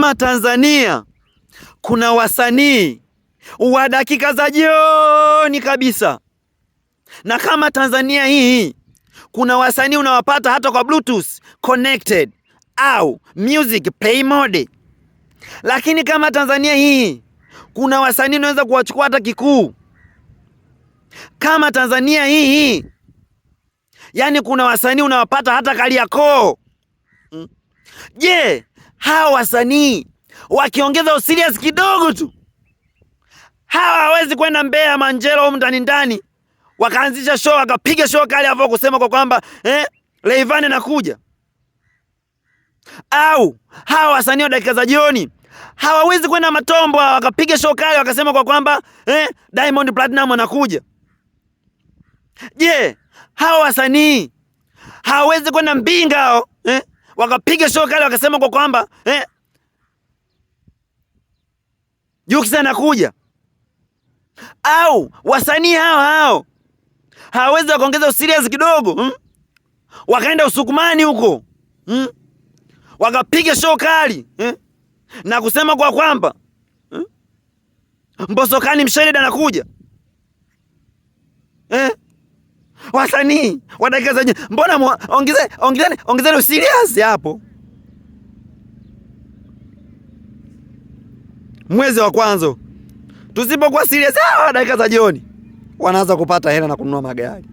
Kama Tanzania kuna wasanii wa dakika za jioni kabisa, na kama Tanzania hii kuna wasanii unawapata hata kwa Bluetooth connected au music play mode, lakini kama Tanzania hii kuna wasanii unaweza kuwachukua hata kikuu. Kama Tanzania hii yani kuna wasanii unawapata hata Kariakoo. Je, hawa wasanii wakiongeza userious kidogo tu, hawa hawezi kwenda Mbeya Manjelo humu ndani ndani wakaanzisha show wakapiga show kali hapo kusema kwa kwamba Rayvanny anakuja? Au hawa wasanii wa dakika za jioni hawawezi kwenda Matombo wakapiga show kali wakasema kwa kwamba Diamond Platinum anakuja? Je, hawa wasanii hawawezi kwenda Mbinga hao wakapiga show kali wakasema kwa kwamba Jux anakuja? Au wasanii hao hao hawawezi wakaongeza serious kidogo Wakaenda Usukumani huko Wakapiga show kali na kusema kwa kwamba Mbosokani Msheled anakuja Wasanii wa dakika za jioni, mbona ongezeni serious hapo? Mwezi wa kwanza tusipokuwa serious, hawa dakika za jioni wanaanza kupata hela na kununua magari.